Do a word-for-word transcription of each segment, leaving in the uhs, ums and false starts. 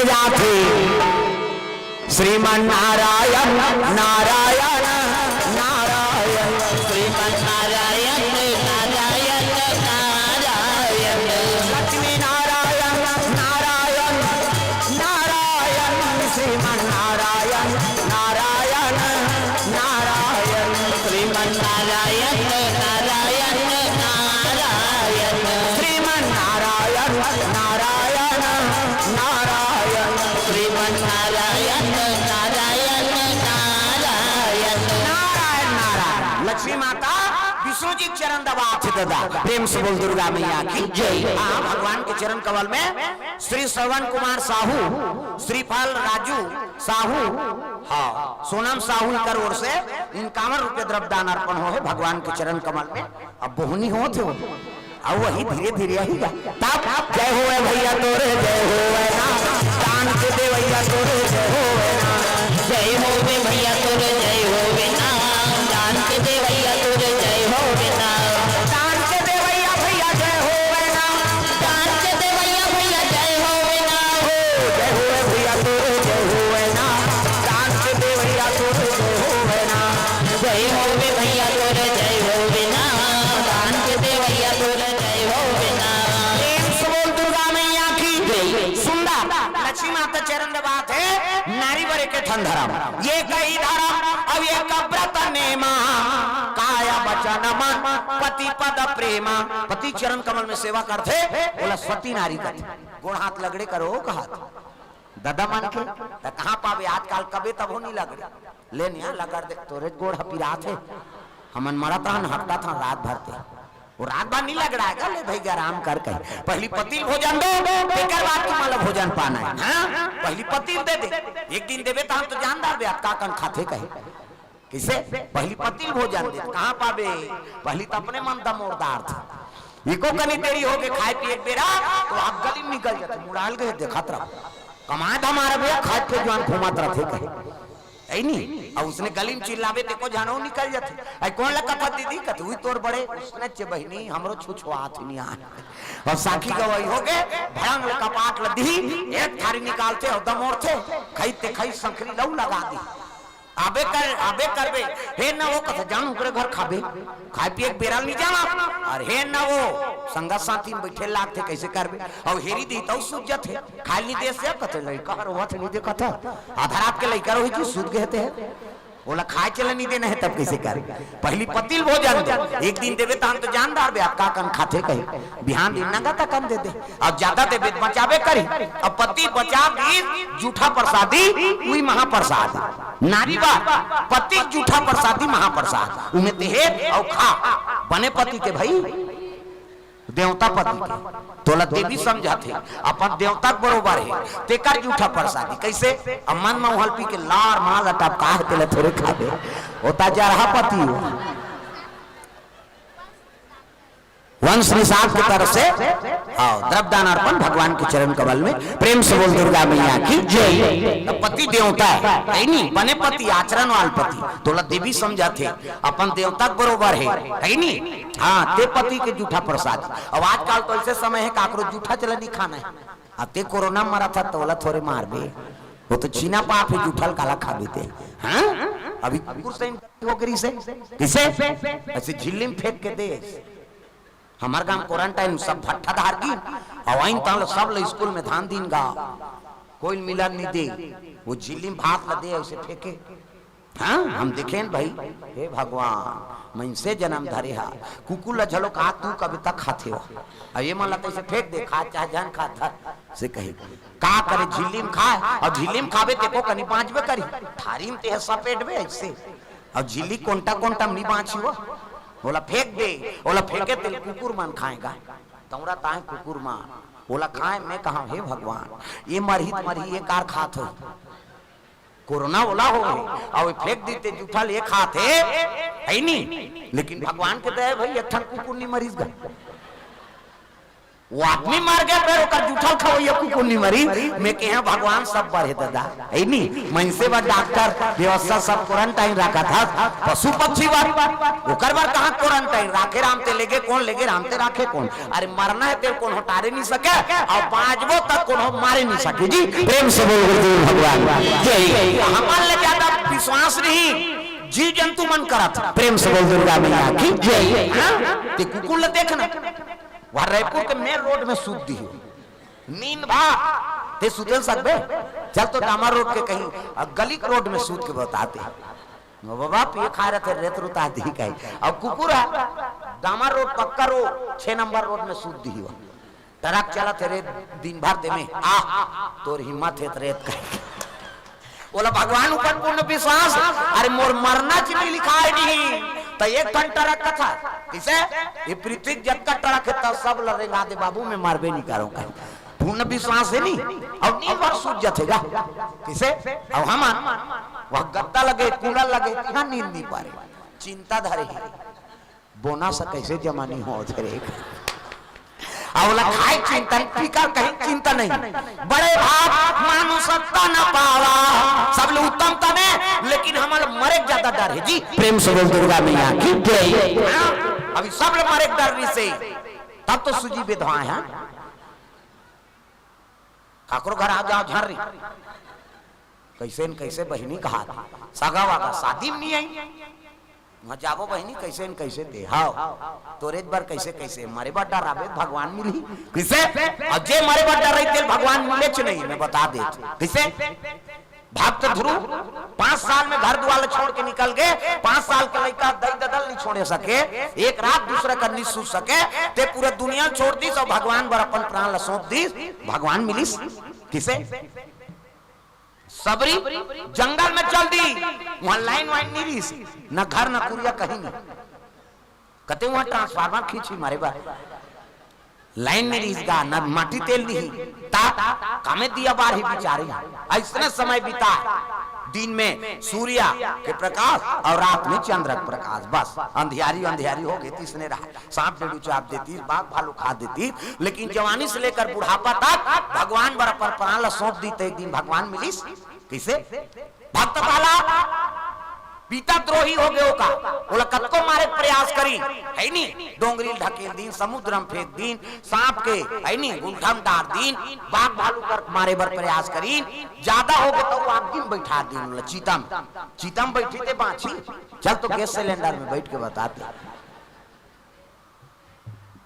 जाथे। श्रीमन नारायण, नारायण, नारायण। श्रीमन नारायण, नारायण, नारायण। लक्ष्मी नारायण, नारायण, नारायण। श्रीमन नारायण, नारायण, नारायण। श्रीमन नारायण, नारायण, नारायण। श्रीमन नारायण, नारायण, नारायण। श्रीमन नारायण, नारायण, नारायण। नारायण, नारायण। लक्ष्मी माता विष्णु जी के चरण दबाथे दादा। प्रेम से बोल दुर्गा मैया की जय। हाँ, भगवान के चरण कमल में श्री श्रवण कुमार साहू, श्रीफल राजू साहू, हाँ, सोनम साहू कर ओर से इक्यावन रुपये द्रव्य दान अर्पण होहे भगवान के चरण कमल में। अब बोहनी होत हे, अब वही धीरे धीरे आही गा। तब जय होवे भैया तोरे, जय होवे ना, दान के देवैया तोरे, जय होवे ना। जय होवे भैया तोरे, जय होवे ना, दान के देवैया तोरे, जय होवे ना। दान के देवैया भैया जय होवे ना। दान के देवैया भैया जय होवे ना। हो, जय होवे भैया तोरे, जय होवे ना। दान के देवैया तोरे, जय होवे ना। जय होवे भैया तोरे, जय होवे ना। दान के देवैया तोरे, जय होवे ना। प्रेम से बोल दुर्गा मैया की जय। सुंदर लक्ष्मी माता चरण दबाथे, नारी बर एके ठन धरम, ये कही धरम, अब ये कब्रत नेमा, काया वचन मन पति पद प्रेमा। पति चरण कमल में सेवा करथे, ओला सती नारी कथे। गोड़ हाथ लगड़े करो कहत। ददा मन के, त कहाँ पाबे आजकल, कबे तभो नहीं लगड़े। ले निया लगड़ दे, तोरे गोड़ ह पिरात हे। हमन मरत हन, हकटत हन रात भर ते। वो रात भर नहीं लगड़ाय गा, ले भाई आराम कर कहे। पहली पति ल भोजन दो, तेकर बाद तुम्हारा भोजन पाना है। हाँ? पहली पति ल दे दे। एक दिन देबे त हम तो जान डारबे, आप का कन खाथे कहे। किसे? पहली पति ल भोजन दे, कहाँ पाबे? पहली तो अपने मन दमोरदार थे। इको कनी देरी हो के खाए पिए के बेरा, तो आप गली में निकल जाते, मुड़ाल गए देखत रहो। कमाए धमार भैया, खाए पे जवान घूमत रहते कहे। ऐ नहीं, अब उसने गली में चिल्लावे ते को जानो निकल जाते। ऐ कौन ला कथा दीदी? कथे, "उई तोर बड़े।" उसने चे बहिनी, हमरो छुछुआत ही नहीं आए। और साखी गवाही हो गए, भड़ंग ले कपाट ल दी, एक थारी निकालते और दमोरते, खाई ते खाई संखरी लऊ लगा दी। आबे कर, आबे करबे, हे न वो कथे, "जान ओकरे घर खाबे, खाए पिए के बेरा ल नहीं जाना।" और हे न वो संगत साथी में बैठे लागथे, कैसे करबे? और हेरी दी तो सूझ जाथे, खाए ल नहीं दे से कथे, "लइका हर होवत नहीं देखत ह, आधा रात के लइका रोही जी सूत गए थे।" ओला खाए चले नहीं देना है, तब कैसे करे? पहली पति ल भोजन दे, एक दिन देबे तहन तो जान डारबे, आप का कन खाथे कहे, बिहान दिन नंगा तकन दे दे, अब ज्यादा देबे त बचाबे करी, अब पति बचा दी जूठा प्रसादी, उही महाप्रसाद। नारी बात, पति जूठा प्रसादी महाप्रसाद, उमे ते हे अउ खा, बने पति के भाई। देवता पति के, तोला देवी समझत हे, अपन देवता के बरोबर हे, तेकर जूठा प्रसादी। कैसे? अब मन म उहल पी के लार माल अटपका हे, तेला थोरे खाबे, ओता जरहा पति हो। वंश निषाद के तरफ से, हाँ, द्रव्य दान अर्पण भगवान के चरण कमल में, प्रेम से बोल दुर्गा मैया की जय। त पति देवता हे, हे नी? बने पति, आचरण वाल पति, तोला देवी समझत हे, अपन देवता के बरोबर हे, हे नी? हाँ, ते पति के जूठा प्रसाद। अब आजकल तो ऐसे समय हे, काकरो जूठा चला नहीं खाना हे। अब ते कोरोना मरत ह, तोला थोरे मारबे, वो तो छीना पाप हे, जूठा ल काला खाबे ते। हाँ, अभी कुकुर से हो करी से, किसे? ऐसे झिल्ली में फेंक के दे। हमर गांव क्वारंटाइन सब भट्ठा धार गी, अउ आइन ताल सब ल स्कूल में धान दीन गा, कोई मिलन नहीं दे, वो झिल्ली में भात ल दे, ऐसे फेंके। हाँ, हम देखेन भाई, हे भगवान, मइनसे जनम धरे हा, कुकुर ल झलो का तू कबे तक खाथे हो? अब ये मन ल तैसे फेंक दे, खा चाहे झन खा, धर से कही। का करे, झिल्ली में खाए, अउ झिल्ली में खाबे तेको कनी बाँचबे करी, थारी में ते ह सपेटबे ऐसे। अउ झिल्ली कोंटा कोंटा में नहीं बाँची हो, ओला फेंक दे, ओला फेंके तेल कुकुर मन खाएगा, तौरा ताए कुकुर मन, ओला खाए। मैं कहा, हे भगवान, ये मरही त मरही, ये कार खात हो। कोरोना ओला हो गए, अउ फेंक दी ते जूठा ल खात हे, हे नी? लेकिन भगवान के दया भाई, एक ठन कुकुर नहीं मरिस गा। वो आदमी मर गे, फेर ओकर जूठल खवइया कुकुर नी मरी। मैं कहे भगवान सब बर हे दादा, हे नी? मइनसे बर डॉक्टर, व्यवस्था सब क्वारंटाइन रखत हस, पशु पक्षी बर, ओकर बर कहाँ क्वारंटाइन? राखे राम ते लेगे कोन, लेगे राम ते राखे कोन? अरे मरना हे ते कोनो टारे नी सके, अउ बाँचबो त कोनो मारे नी सके जी। प्रेम से बोल गुरुदेव भगवान जय। हमन ले ज्यादा विश्वास नहीं जीव जंतु मन करत। प्रेम से बोल दुर्गा मैया की जय। हाँ? ते कुकुर ले देखना, वहाँ रायपुर के मेन रोड में सूत दिही हो। नींद भा, ते सुते सकबे? चल तो डामर रोड के कहीं, अ, गली के रोड में सूत के बता दे। वो बाबा पिए खाए रहिथे, रेत रुता दिही कहीं। अब कुकुर हे, डामर रोड, पक्का रोड, छह नंबर रोड में सूत दिही हो। ट्रक चलत हे रे दिन भर दे में, आ, तोर हिम्मत हे त रेत कहीं। ओला भगवान ऊपर पूर्ण विश्वास, अरे मोर मरना च नी लिखाय नहीं, त एक ठन ट्रक कथा, किसे? ये पृथ्वी जतका ट्रक हे, त सब ल रेंगा दे बाबू, मैं मरबे नी करों कहीं। पूर्ण विश्वास हे नी, अउ नींद भर सूत जथे गा। किसे? अउ हमन, वह गद्दा लगे, कूलर लगे, तिहाँ नींद नी पारे। चिंता धरे हे। बोनस कइसे जमा नी होत हे रे? अउ ओला खाए चिंता, पीकर कहीं चिंता नहीं। बड़े भाग मानुष तन पावा, सब ले उत्तम तन हे, लेकिन हमन ल मरे के ज्यादा डर हे जी। प्रेम से बोल दुर्गा मैया की जय। हाँ? अभी सब ले मरे के डर रहिसे, तब तो सूजी बेधवाए हे। काकरो घर आ जाओ झर्री, कइसे न कइसे बहिनी कहा, सगा वागा शादी में नहीं आई, वहाँ जाबो बहिनी कइसे न कइसे दे, हाव, तोरेच बर कइसे कइसे, मरे बर डराबे भगवान मिलही, किसे? अउ जे मरे बर डरही तेल भगवान मिलेच नहीं, मैं बता देत, किसे? भक्त ध्रुव पाँच साल में घर दुआर ल छोड़ के निकल गे, पाँच साल के लइका दई ददा ल नी छोड़े सके, एक रात दूसरा कर नी सूत सके, ते पूरा दुनिया ल छोड़ दिस अउ भगवान बर अपन प्राण ल सौंप दिस। भगवान मिलिस किसे? सबरी जंगल में चल दी, वहाँ लाइन वाइन नी रहिस, न घर न कुरिया कहीं नहीं। कते वहाँ ट्रांसफार्मर खींची मारे बर। लाइन नी रहिस गा, न माटी तेल नहीं। ता कामे दिया बार ही बिचारे। अइसने समय बिता, दिन में सूर्या के प्रकाश अउ रात में चंद्र के प्रकाश। बस अंधियारी अंधियारी हो गे, तइसने रहा। सांप डेड़ू चाप देतिस, बाघ भालू खा देतिस, लेकिन जवानी से लेकर बुढ़ापा तक भगवान बर अपन प्राण ल सौंप दिस, त एक दिन भगवान मिलिस। किसे? भक्त प्रहलाद पिता द्रोही हो गे ओका, ओला कतको मारे के प्रयास करिन, हे नी? डोंगरी ल ढकेल दिन, समुद्र में फेंक दिन, सांप के, हे नी, गुंठा में डार दिन, बाघ भालू कर मारे बर प्रयास करिन, ज्यादा हो गे त वो आगी में बइठा दिन, ओला चिता में, चिता में बइठी ते बाँची। चल तो गैस सिलेंडर में बइठ के बता दे।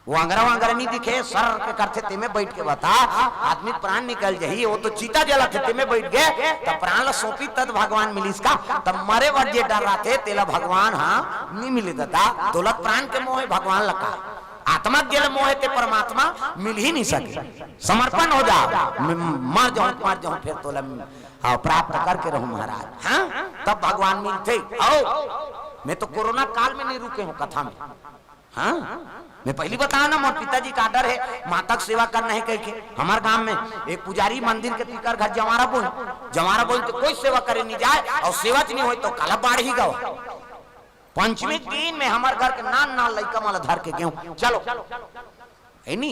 वांगरा वांगरा नी दिखे, सर के करथे, तेमे बइठ के बता, आदमी प्राण निकल जही, वो तो चिता जलत हे, तेमे बइठ गे, त प्राण ल सौंपी तद भगवान मिलिस का? त मरे बर जे डर रहिथे, तेला भगवान ह नी मिले ददा, तोला प्राण के मोह हे भगवान ल का? आत्मा के जेला मोह हे ते परमात्मा मिल ही नी सके। समर्पण हो जा, मैं मर जाऊं, मर जाऊं, फेर तोला, हाँ, प्राप्त करके रहूं महाराज, हाँ? तब भगवान मिलथे। अउ मैं तो कोरोना काल में नी रुके हूं कथा में। हाँ, मैं पहिली बतावं ना, मोर पिताजी के order हे, माता के सेवा करना हे कहिके। हमर गांव में एक पुजारी मंदिर के तीकर घर जंवारा बोइन, जंवारा बोइन त कोई सेवा करे नी जाय, अउ सेवा च नी होय त काला बाढ़ही गवा। पंचमी के दिन में हमर घर के नान नान लइका मन ल धर के गेंव, चलो, हे नी,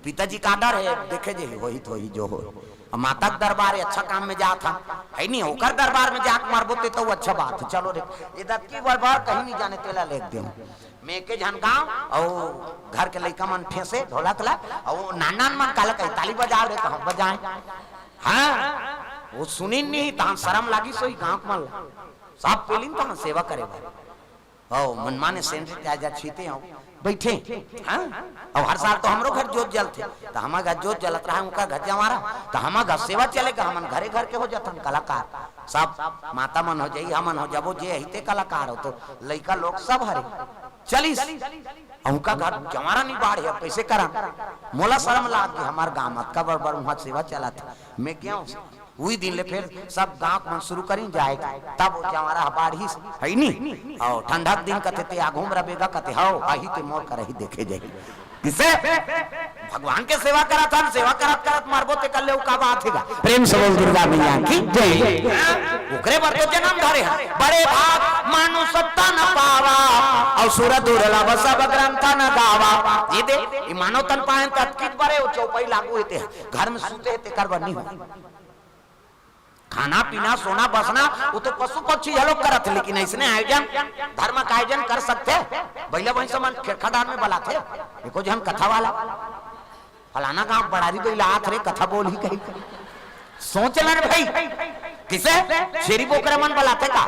पिताजी के order हे, देखे जे होही त होही जो होही। अब माता के दरबार हे, अच्छा काम में जात हन, हे नी, ओकर दरबार में जाके मरबो ते तो अच्छा बात हे। चलो रे, ये दतकी बरबार कहीं नी जाने, तेला लेग देंव। मैं एके झन गांव अउ घर के लइका मन ठेसे ढोलक ला, अउ नान नान मन काला कही, ताली बजाव रे, त हम बजाएं। हाँ, वो सुनिन नहीं, तहां शरम लागिस होही गांव के मन ला। सब पेलिन तहां सेवा करे बर। अउ मनमाने सेंध ते आजा छीते हंव, बइठे। हाँ? अउ हर साल तो हमरो घर जोत जलथे, त हमर घर जोत जलत रहा, उनका घर जंवारा, त हमर घर सेवा चले गा, हमन घरे घर के हो जाथन कलाकार। सब माता मन हो जाही, हमन हो जाबो, जे अही ते कलाकार हो, तो लइका लोग सब हरे। चलिस, अउ उनका घर जंवारा नी बाढ़े, अब कइसे करन? मोला शरम लाग गे, हमर गांव म अतका बड़ बड़ उहां सेवा चलत हे। मैं गेंव, उही दिन ले फेर सब गांव के मन शुरू करिन जाए के, तब वो जंवारा ह बाढ़िस, हे नी? अउ ठंडा के दिन कथे ते आघू म रबे गा, कथे हव, आही ते मोर करही देखे जाही। किसे? भगवान के सेवा करत हन, सेवा करत करत मरबो ते कर ले, उ का बात हे गा? प्रेम से बोल दुर्गा मैया की जय। हाँ? ओकरे बर तो जनम धरे हन। बड़े भाग मानुष तन पावा, अउ सुर दुर्लभ सब ग्रंथ न गावा। ये दे, ये मानव तन पाए त अतकित बरे वो चौपाई लागू हे ते। घर में सुते हे तेकर बर नहीं हो। खाना पीना, सोना बसना, वो तो पशु पक्षी घलो करत हे, लेकिन अइसने आयोजन, धर्म का आयोजन कर सकथे? बइला भैंसा मन खेरखा डार में बलाथे, एको झन कथा वाला, फलाना गांव बड़ारी बइला आत रे, कथा बोलही कही। सोच ले रे भाई, किसे छेरी बोकरा मन बलाथे का?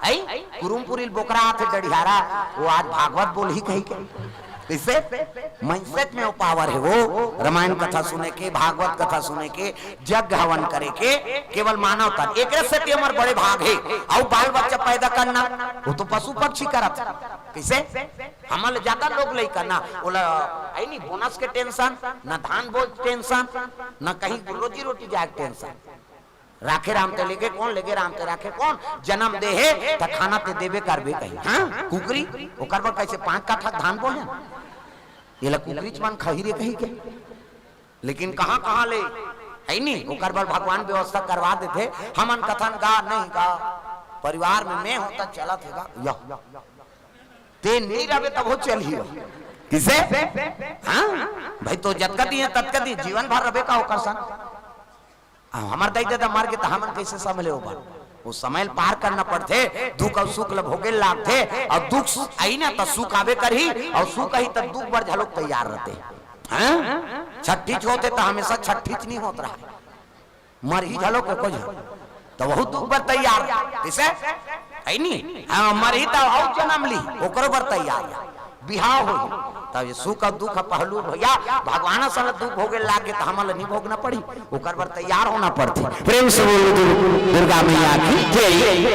आई कुरुमपुरी बोकरा आथे डढ़ियारा, वो आज भागवत बोलही कही के। किसे? माइंडसेट में वो पावर हे, वो रामायण कथा सुने के, भागवत कथा सुने के, यज्ञ हवन करे के, केवल मानव तन। एकरे सेती हमर बड़े भाग हे। अउ बाल बच्चा पैदा करना, वो तो पशु पक्षी करत हे। किसे? हमन ले ज्यादा लोग लइका ना, ओला, आई नहीं, बोनस के टेंशन, ना धान बोझ टेंशन, ना कहीं रोजी रोटी जाए के टेंशन। राखे राम ते लेगे कोन, लेगे राम ते राखे कोन, जन्म दे हे त खाना ते देबे करबे कही। हाँ, कुकरी, ओकर बर कैसे पांच काठा धान बोहे? ये ला कुकरी च मन खही रे कही के। लेकिन कहाँ कहाँ ले, है नी, ओकर बर भगवान व्यवस्था करवा देथे। हमन कथन गा नहीं गा, परिवार में मैं होता चलत हे गा, यह ते नहीं रहबे तब हो चलही हो। किसे? हाँ भाई, तो जतका दिए ततका दिए, जीवन भर रहबे का ओकर संग? अब हमर दाई ददा मर गे त हमन कैसे संभले ओ बात? वो समय ल पार करना पड़थे, दुख अउ सुख ल भोगे ल लागथे। अउ दुख आई ना त सुख आबे करही, अउ सुख आही त दुख बर घलोक तैयार रहते। हैं? छठीच होथे त हमेशा छठीच नहीं होत रहा, मरही घलोक एको झन, त वहू दुख बर तैयार। किसे? है नी? हाँ, मरही त अउ जन्म ली, ओकरो बर तैयार। बिहाव होही, तब ये सुख अउ दुख पहलू भैया, भगवान सन दुख भोगे लागे त हमन ल नहीं भोगना पड़ी, ओकर बर तैयार होना पड़थे। प्रेम से बोलो दुर्गा मैया की जय।